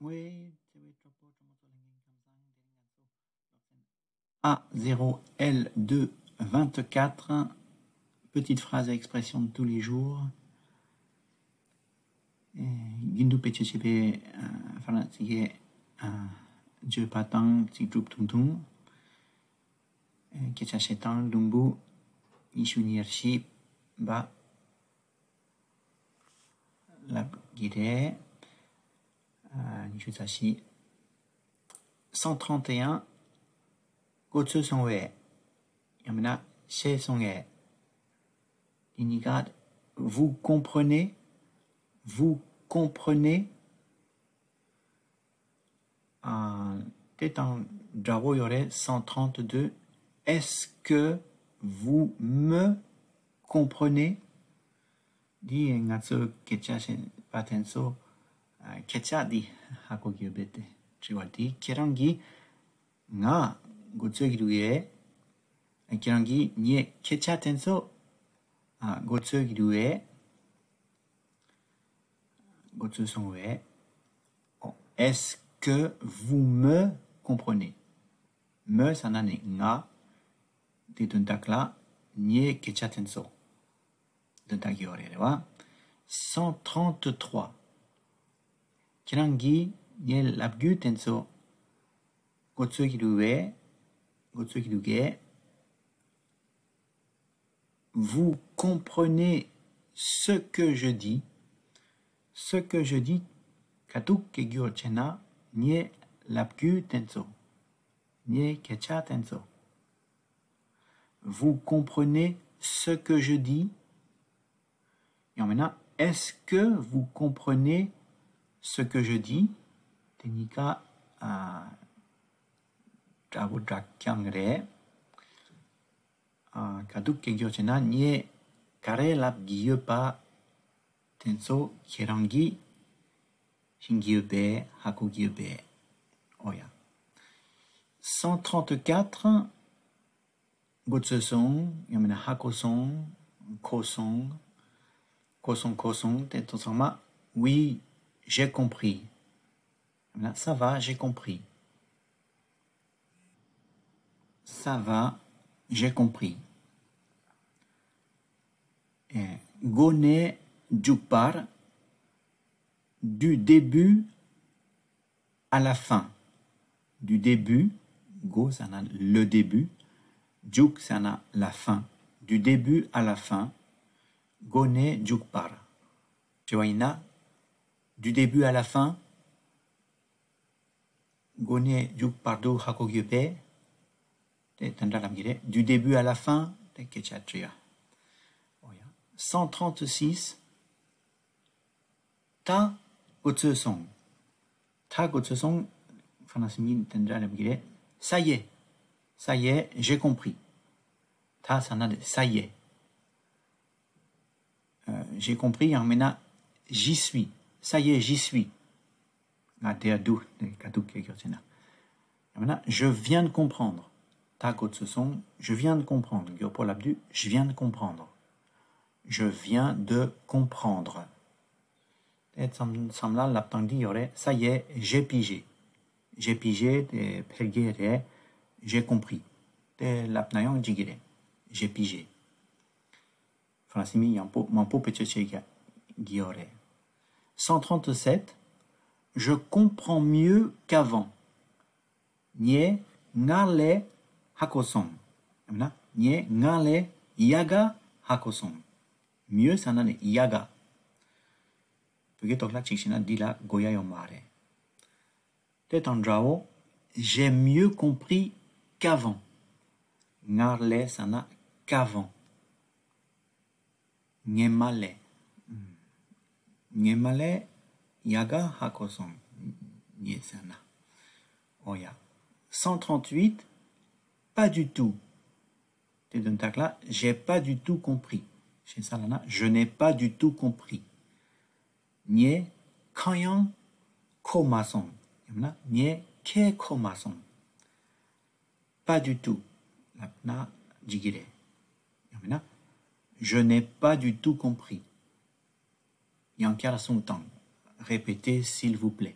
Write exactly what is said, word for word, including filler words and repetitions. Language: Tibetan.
Oui, c'est oui, trop beau, trop beau, trop beau. A zéro L deux vingt-quatre, petite phrase et expression de tous les jours. རྒྱུན་དུ་བེད་སྤྱོད་བྱེད་པའི་ཧྥ་རན་སིའི་བརྗོད་པ་དང་ཚིག་གྲུབ་ཐུང་ཐུང་། སྐད་ཆ་བཤད་སྟངས་ལུང་བུ་ཉི་ཤུ་ཉེར་བཞི་པ་ལབ་ཀྱི་རེད། ཉི་ཤུ་རྩ་བཞི། cent trente et un. འགོ་ཚུགས་སོང་བས། ཡང་མིན་ན་ཤེས་སོང་ངས། དེ་གཉིས་ཀ། Vous comprenez? Vous comprenez? དེ་དང་འདྲ་བོ་ཡོད་རེད། cent trente-deux. Est-ce que vous me comprenez? འདི་ང་ཚོ་སྐད་ཆ་བཤད་པ་དེ་ཚོ་སྐད་ཆ་འདི་ཧ་གོ་གི་ཡོད་པས་དེ་དྲི་བ་འདི་ཁྱེད་རང་གིས་ང་འགོ་ཚུགས་ཀྱི་འདུག་གས། ཁྱེད་རང་གིས་ངའི་སྐད་ཆ་དེ་ཚོ་འགོ་ཚུགས་ཀྱི་འདུག་གས། འགོ་ཚུགས་སོང་བས། Est-ce que vous me comprenez? Me ཟེར་ན་ནི་ང་། དེ་དོན་དག་ལ་ངའི་སྐད་ཆ་དེ་ཚོ་དོན་དག་ཡོད་རེད་རེད་བ། cent trente-trois. ཁྱེད་རང་གིས་ངའི་ལབ་རྒྱུ་དེ་ཚོ་འགོ་ཚུགས་ཀྱི་འདུག་བས། འགོ་ཚུགས་ཀྱི་འདུག་གས། Vous comprenez ce que je dis? Ce que je dis, ག་དུས་སྐད་རྒྱག་བྱས་ན་ངའི་ལབ་རྒྱུ་དེ་ཚོ། ངའི་སྐད་ཆ་དེ་ཚོ། Vous comprenez ce que je dis? ཡང་མིན་ན། Est-ce que vous comprenez ce que je dis? དེ་གཉིས་ཀ་འདྲ་བོ་འདྲ་རྐྱང་རེད། ག་དུས་སྐད་རྒྱག་བྱས་ན་ངས་ག་རེ་ལབ་ཀྱི་ཡོད་པ་དེ་ཚོ་ཁྱེད་རང་གིས་ཤེས་ཀྱི་ཡོད་པས། ཧ་གོ་གི་ཡོད་པས། ཨོ་ཡ། cent trente-quatre. འགོ་ཚུགས་སོང་། ཡང་མིན་ན་ཧ་གོ་སོང་། གོ་སོང་། གོ་སོང་། གོ་སོང་། དེ་ཚོ་ཚང་མ། Oui, j'ai compris. ཡང་མིན་ན། Ça va, j'ai compris. Ça va, j'ai compris. འགོ་ནས་མཇུག་བར། Du début à la fin. Du début, འགོ་ཟེར་ན་le début. མཇུག་ཟེར་ན་la fin. Du début à la fin. འགོ་ནས་མཇུག་བར། དྲི་བ་ཡིན་ན། Du début à la fin. འགོ་ནས་མཇུག་བར་དུ་ཧ་གོ་གི་ཡོད་པས། དེ་དེ་འདྲ་ལབ་ཀྱི་རེད། Du début à la fin. དེ་སྐད་ཆ་དྲི་ཡ། ཨོ་ཡ། cent trente-six. ད་འགོ་ཚུགས་སོང་། ད་འགོ་ཚུགས་སོང་། ཧྥ་རན་སི་མིས་དེ་འདྲ་ལབ་ཀྱི་རེད། Ça y est. Ça y est, j'ai compris. ད་ཟེར་ན་དེ། Ça y est. J'ai compris. ཡང་མིན་ན། J'y suis. Ça y est, j'y suis. ང་དེར་འདུག། དེ་ག་དུས་སྐད་རྒྱག་བྱས་ན། ཡང་མིན་ན། Je viens de comprendre. ད་འགོ་ཚུགས་སོང་། Je viens de comprendre. མགྱོགས་པོ་ལབ་དུས། Je viens de comprendre. Je viens de comprendre. དེ་མཚམས་མཚམས་ལ་ལབ་སྟངས་འདི་ཡོད་རེད། Ça y est, j'ai pigé. J'ai pigé. དེ་ཕལ་སྐད་རེད། J'ai compris. དེ་ལབ་ན་ཡང་འགྲིག་གི་རེད། J'ai pigé. ཧྥ་རན་སི་མི་ཡང་པོ་མང་པོ་བེད་སྤྱོད་བྱེད་ཀྱི་ཡོད་རེད། cent trente-sept. Je comprends mieux qu'avant. ངས་སྔར་ལས་ཧ་གོ་སོང་། ཡང་ན་ངས་སྔར་ལས་ཡག་ག་ཧ་གོ་སོང་། Mieux ཟེར་ན་ནི་ཡག་ག། བོད་སྐད་ཐོག་ལ་གཅིག་བྱས་ན་འདི་ལ་དགོས་ཡ་ཡོད་མ་རེད། དེ་དང་འདྲ་བོ། J'ai mieux compris qu'avant. སྔར་ལས་ཟེར་ན་qu'avant. སྔོན་མ་ལས། སྔོན་མ་ལས་ཡག་ག་ཧ་གོ་སོང་། ངས་ཟེར་ན། ཨོ་ཡ། cent trente-huit. Pas du tout. དེ་དོན་དག་ལ། J'ai pas du tout compris. ཞེས་ས་ལ་ན། Je n'ai pas du tout compris. ངས་གང་ཡང་གོ་མ་སོང་། ཡང་ན་ངས་ཁས་གོ་མ་སོང་། Pas du tout. ལབ་ན་འགྲིག་གི་རེད། ཡང་མིན་ན། Je n'ai pas du tout compris. ཡང་བསྐྱར་གསུངས་དང་། Répétez, s'il vous plaît.